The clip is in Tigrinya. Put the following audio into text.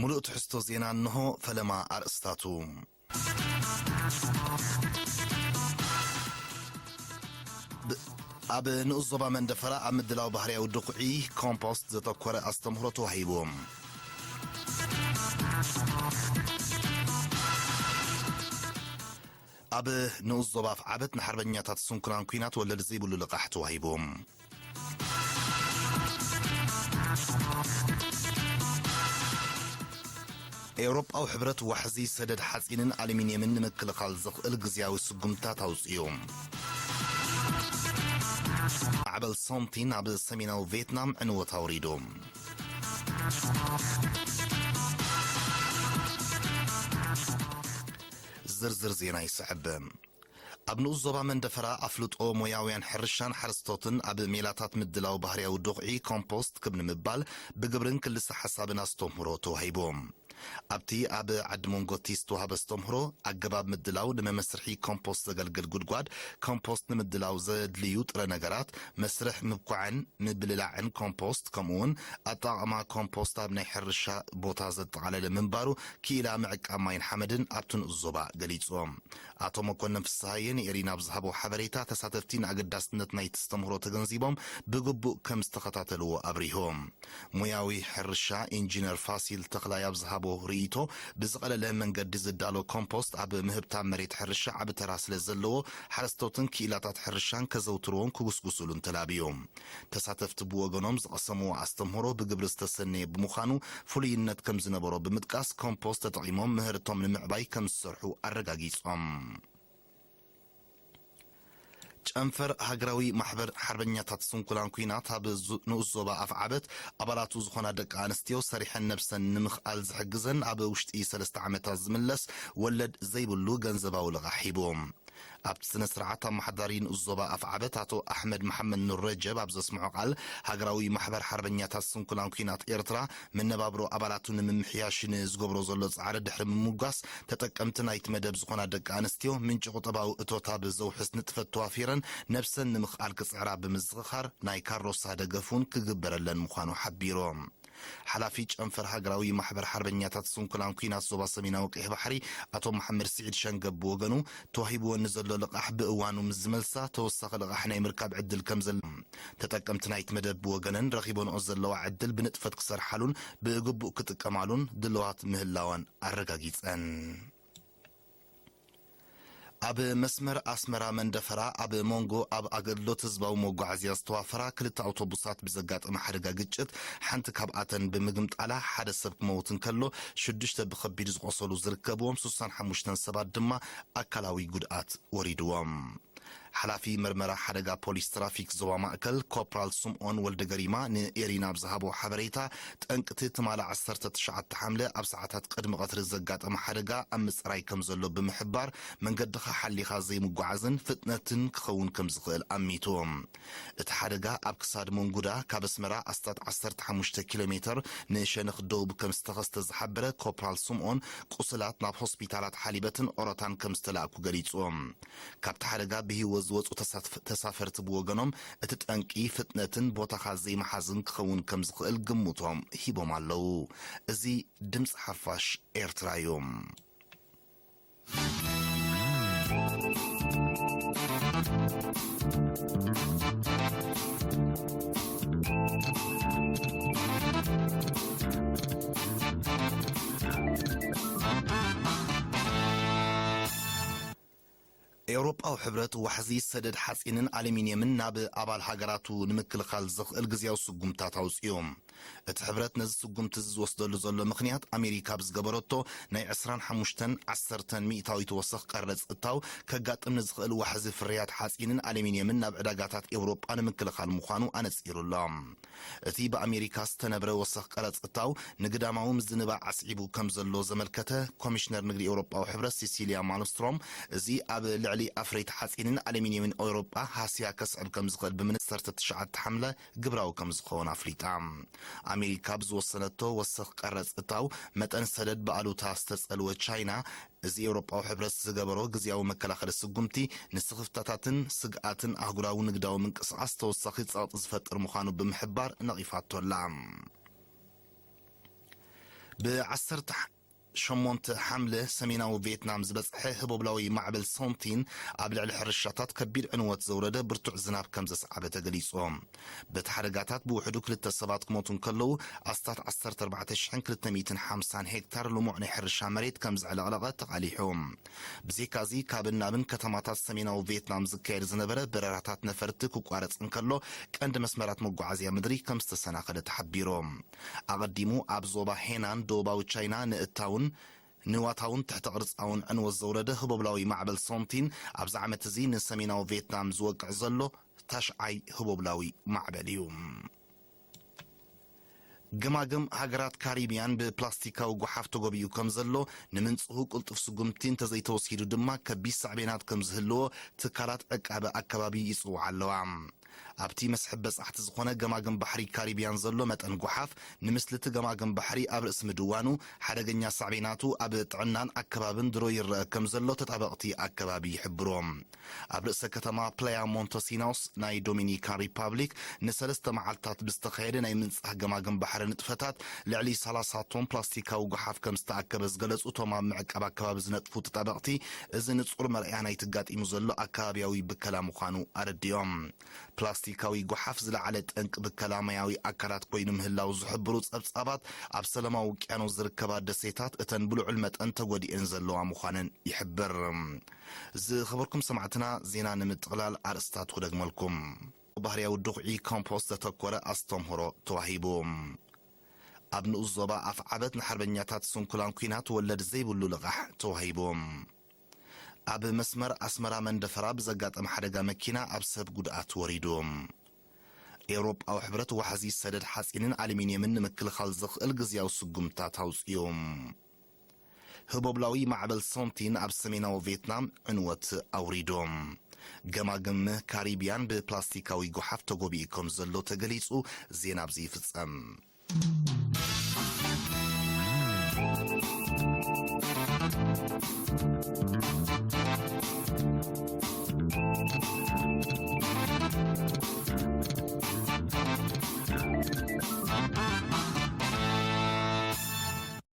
ሙሉእ ትሕዝቶ ዜና እንሆ፣ ፈለማ ኣርእስታቱ። ብ-፣ ኣብ ንኡስ ዞባ መንደፈራ ኣብ ምድላው ባህርያዊ ድኹዒ ኮምፖስት ዘተኮረ ኣስተምህሮ ተዋሂቡ። ኣብ ንኡስ ዞባ ኣፍዓበት ንሓርበኛታት ስንኩላን ኲናት ወለድ ዘይብሉ ልቓሕ ተዋሂቡ። ኤውሮጳዊ ሕብረት ዋሕዚ ሰደድ ሓጺንን ኣሉሚንየምን ንምክልኻል ዘኽእል ግዝያዊ ስጉምትታት ኣውጺኡ። ማዕበል ሶምቲን ኣብ ሰሜናዊ ቪየትናም ዕንወት ኣውሪዱ። ዝርዝር ዜና ይስዕብ። ኣብ ንኡስ ዞባ መንደፈራ ኣፍልጦ ሞያውያን ሕርሻን ሓረስቶትን ኣብ ሜላታት ምድላው ባህርያዊ ዱኽዒ ኮምፖስት ክብ ንምባል ብግብርን ክልሰ ሓሳብን ኣስተምህሮ ተዋሂቡ። ኣብቲ ኣብ ዓዲ መንጎቲ ዝተዋህበ ኣስተምህሮ፣ ኣገባብ ምድላው ንመመስርሒ ኮምፖስት ዘገልግል ጉድጓድ፣ ኮምፖስት ንምድላው ዘድልዩ ጥረ ነገራት፣ መስርሕ ምብኳዕን ምብልላዕን ኮምፖስት፣ ከምኡውን ኣጠቓቕማ ኮምፖስት ኣብ ናይ ሕርሻ ቦታ ዘጠቓለለ ምንባሩ፣ ክኢላ ምዕቃብ ማይን ሓመድን ኣብቲ ንኡስ ዞባ ገሊጹ። ኣቶ መኮንን ፍስሃየ ንኤሪና ኣብ ዝሃቦ ሓበሬታ፣ ተሳተፍቲ ንኣገዳስነት ናይቲ ኣስተምህሮ ተገንዚቦም ብግቡእ ከም ዝተኸታተልዎ ኣብሪሆም። ሞያዊ ሕርሻ ኢንጂነር ፋሲል ተኽላይ ኣብ ዝሃቦ ርእይቶ፣ ብዝቐለለ መንገዲ ዝዳሎ ኮምፖስት ኣብ ምህብታም መሬት ሕርሻ ዓቢ ተራ ስለ ዘለዎ፣ ሓረስቶትን ክኢላታት ሕርሻን ከዘውትርዎን ክጉስጉሱሉን ተላብዩ። ተሳተፍቲ ብወገኖም ዝቐሰምዎ ኣስተምህሮ ብግብሪ ዝተሰነየ ብምዃኑ፣ ፍሉይነት ከም ዝነበሮ ብምጥቃስ፣ ኮምፖስት ተጠቒሞም ምህርቶም ንምዕባይ ከም ዝሰርሑ ኣረጋጊጾም። ጨንፈር ሃገራዊ ማሕበር ሓርበኛታት ስንኩላን ኲናት ኣብ ዙ-፣ ንኡስ ዞባ ኣፍዓበት ኣባላቱ ዝኾና ደቂ ኣንስትዮ ሰሪሐን ነብሰን ንምኽኣል ዝሕግዘን ኣብ ውሽጢ ሰለስተ ዓመታት ዝምለስ ወለድ ዘይብሉ ገንዘባዊ ልቓሕ ሂቡ። ኣብቲ ስነ ስርዓት ኣመሓዳሪ ንኡስ ዞባ ኣፍዓበት ኣቶ ኣሕመድ መሓመድ ኑር ረጀብ ኣብ ዘስምዖ ቃል፣ ሃገራዊ ማሕበር ሓርበኛታት ስንኩላን ኲናት ኤርትራ መነባብሮ ኣባላቱ ንምምሕያሽ ንዝገብሮ ዘሎ ጻዕሪ ድሕሪ ምምጓስ፣ ተጠቀምቲ ናይቲ መደብ ዝኾና ደቂ ኣንስትዮ ምንጪ ቁጠባዊ እቶት ኣብ ዘውሕስ ንጥፈት ተዋፊረን ነብሰን ንምኽኣል ክጽዕራ ብምዝኽኻር፣ ናይ ካሮሳ ደገፍ እውን ክግበረለን ምዃኑ ሓቢሮም። ሓላፊ ጨንፈር ሃገራዊ ማሕበር ሓርበኛታት ስንኩላን ኲናት ዞባ ሰሜናዊ ቀይሕ ባሕሪ ኣቶ መሓመድ ስዒድ ሸንገብ ብወገኑ፣ ተዋሂብወን ንዘሎ ልቓሕ ብእዋኑ ምስ ዝመልሳ፣ ተወሳኺ ልቓሕ ናይ ምርካብ ዕድል ከም ዘሎ፣ ተጠቀምቲ ናይቲ መደብ ብወገነን ረኺበንኦ ዘለዋ ዕድል ብንጥፈት ክሰርሓሉን ብግቡእ ክጥቀማሉን ድልዋት ምህላወን ኣረጋጊጸን። ኣብ መስመር ኣስመራ መንደፈራ ኣብ መንጎ ኣብ ኣገልግሎት ህዝባዊ መጓዓዝያ ዝተዋፈራ ክልተ ኣውቶቡሳት ብዘጋጠመ ሓደጋ ግጭት፣ ሓንቲ ካብኣተን ብምግምጣላ ሓደ ሰብ ክመውት እንከሎ፣ ሽዱሽተ ብኸቢድ ዝቖሰሉ ዝርከብዎም፣ ስሳን ሓሙሽተን ሰባት ድማ ኣካላዊ ጉድኣት ወሪድዎም። ሓላፊ መርመራ ሓደጋ ፖሊስ ትራፊክ ዞባ ማእከል ኮፕራል ስምኦን ወልደ ገሪማ ንኤሪና ኣብ ዝሃቦ ሓበሬታ፣ ጠንቅቲ ትማሊ ዓሰርተ ትሽዓተ ሓምለ ኣብ ሰዓታት ቅድሚ ቀትሪ ዘጋጠመ ሓደጋ ኣብ ምጽራይ ከም ዘሎ ብምሕባር፣ መንገድኻ ሓሊኻ ዘይምጓዓዝን ፍጥነትን ክኸውን ከም ዝኽእል ኣሚቱ። እቲ ሓደጋ ኣብ ክሳድ መንጉዳ ካብ ኣስመራ ኣስታት ዓሰርተ ሓሙሽተ ኪሎ ሜተር ንሸነኽ ደቡብ ከም ዝተኸስተ ዝሓበረ ኮፕራል ስምኦን፣ ቁስላት ናብ ሆስፒታላት ሓሊበትን ኦሮታን ከም ዝተላእኩ ገሊጹ። ካብቲ ሓደጋ ብህይወት ዝወጹ ተሳትፍ-፣ ተሳፈርቲ ብወገኖም፣ እቲ ጠንቂ ፍጥነትን ቦታኻ ዘይምሓዝን ክኸውን ከም ዝኽእል ግምቶም ሂቦም ኣለዉ። እዚ ድምጺ ሓፋሽ ኤርትራ እዩ። ኤውሮጳዊ ሕብረት ዋሕዚ ሰደድ ሓጺንን ኣሉሚንየምን ናብ ኣባል ሃገራቱ ንምክልኻል ዘኽእል ግዝያዊ ስጉምታት ኣውጺኡ። እቲ ሕብረት ነዚ ስጉምቲ እዚ ዝወስደሉ ዘሎ ምኽንያት፣ ኣሜሪካ ብዝገበረቶ ናይ ዕስራን ሓሙሽተን ዓሰርተን ሚእታዊት ወሰኽ ቀረጽ እታው ከጋጥም ንዝኽእል ዋሕዚ ፍርያት ሓጺንን ኣሉሚንየምን ናብ ዕዳጋታት ኤውሮጳ ንምክልኻል ምዃኑ ኣነጺሩ ኣሎ። እቲ ብኣሜሪካ ዝተነብረ ወሰኽ ቀረጽ እታው ንግዳማዊ ምዝንባዕ ኣስዒቡ ከም ዘሎ ዘመልከተ ኮሚሽነር ንግዲ ኤውሮጳዊ ሕብረት ሲሲልያ ማልምስትሮም፣ እዚ ኣብ ልዕሊ ኣፍረይቲ ሓጺንን ኣሉሚንየምን ኤውሮጳ ሃስያ ከስዕብ ከም ዝኽእል ብምንስተር ትሽዓተ ሓምለ ግብራዊ ከም ዝኸውን ኣፍሊጣ። ኣሜሪካ ብዝወሰነቶ ወሰኽ ቀረጽ እታው መጠን ሰደድ ብኣሉታ ዝተጸልወ ቻይና፣ እዚ ኤውሮጳዊ ሕብረት ዝገበሮ ግዝያዊ መከላኸሊ ስጉምቲ ንስኽፍታታትን ስግኣትን ኣህጉራዊ ንግዳዊ ምንቅስቓስ ተወሳኺ ጸቕጢ ዝፈጥር ምዃኑ ብምሕባር ነቒፋቶ ኣላ። ብ18 ሓምለ ሰሜናዊ ቪየትናም ዝበጽሐ ህቦብላዊ ማዕበል ሶንቲን ኣብ ልዕሊ ሕርሻታት ከቢድ ዕንወት ዘውረደ ብርቱዕ ዝናብ ከም ዘስዓበ ተገሊጹ። በቲ ሓደጋታት ብውሕዱ ክልተ ሰባት ክሞቱ እንከለዉ፣ ኣስታት ዓሰርተ ኣርባዕተ ሽሕን ክልተ ሚእትን ሓምሳን ሄክታር ልሙዕ ናይ ሕርሻ መሬት ከም ዘዕለቕለቐ ተቓሊሑ። ብዘይካዚ፣ ካብን ናብን ከተማታት ሰሜናዊ ቪየትናም ዝካየድ ዝነበረ በረራታት ነፈርቲ ክቋረጽ እንከሎ፣ ቀንዲ መስመራት መጓዓዝያ ምድሪ ከም ዝተሰናኸለ ተሓቢሩ። ኣቐዲሙ ኣብ ዞባ ሄናን ደቡባዊ ቻይና ንእታውን ንዋታውን ትሕተ ቅርጻውን ዕንወት ዘውረደ ህቦብላዊ ማዕበል ሶንቲን፣ ኣብዚ ዓመት እዚ ንሰሜናዊ ቪየትናም ዝወቅዕ ዘሎ ታሽዓይ ህቦብላዊ ማዕበል እዩ። ገማግም ሃገራት ካሪብያን ብፕላስቲካዊ ጓሓፍ ተጎቢኡ ከም ዘሎ፣ ንምንጽሁ ቅልጡፍ ስጉምቲ እንተዘይተወሲዱ ድማ፣ ከቢድ ሳዕቤናት ከም ዝህልዎ ትካላት ዕቃበ ኣከባቢ ይጽውዓ ኣለዋ። ኣብቲ መስሕብ በጻሕቲ ዝኾነ ገማግም ባሕሪ ካሪብያን ዘሎ መጠን ጓሓፍ፣ ንምስሊ እቲ ገማግም ባሕሪ ኣብ ርእሲ ምድዋኑ፣ ሓደገኛ ሳዕቤናቱ ኣብ ጥዕናን ኣከባብን ድሮ ይረአ ከም ዘሎ ተጣበቕቲ ኣከባቢ ይሕብሩ። ኣብ ርእሰ ከተማ ፕላያ ሞንቶሲኖስ ናይ ዶሚኒካን ሪፓብሊክ፣ ንሰለስተ መዓልታት ብዝተኻየደ ናይ ምንጻህ ገማግም ባሕሪ ንጥፈታት፣ ልዕሊ ሰላሳ ቶን ፕላስቲካዊ ጓሓፍ ከም ዝተኣከበ ዝገለጹ እቶም ኣብ ምዕቃብ ኣከባቢ ዝነጥፉ ተጣበቕቲ፣ እዚ ንጹር መርኣያ ናይቲ ኣጋጢሙ ዘሎ ኣከባብያዊ ብከላ ምዃኑ ኣረዲኦም። ፕላስቲካዊ ጓሓፍ ዝለዓለ ጠንቂ ብከላ ማያዊ ኣካላት ኮይኑ ምህላው ዝሕብሩ ጸብጻባት፣ ኣብ ሰላማዊ ውቅያኖስ ዝርከባ ደሴታት እተን ብልዑል መጠን ተጎዲኤን ዘለዋ ምዃነን ይሕብር። ዝኸበርኩም ሰማዕትና፣ ዜና ንምጥቕላል ኣርእስታት ክደግመልኩም። ባህርያዊ ድኹዒ ኮምፖስት ዘተኮረ ኣስተምህሮ ተዋሂቡ። ኣብ ንኡስ ዞባ ኣፍዓበት ንሓርበኛታት ስንኩላን ኲናት ወለድ ዘይብሉ ልቓሕ ተዋሂቡ። ኣብ መስመር ኣስመራ መንደፈራ ብዘጋጠመ ሓደጋ መኪና ኣብ ሰብ ጉድኣት ወሪዱ። ኤውሮጳዊ ሕብረት ዋሕዚ ሰደድ ሓጺንን ኣሉሚንየምን ንምክልኻል ዘኽእል ግዝያዊ ስጉምታት ኣውጽኡ። ህቦብላዊ ማዕበል ሶንቲን ኣብ ሰሜናዊ ቪየትናም ዕንወት ኣውሪዱ። ገማግም ካሪብያን ብፕላስቲካዊ ጓሓፍ ተጎቢኡ ከም ዘሎ ተገሊጹ። ዜና ኣብዚ ይፍጸም።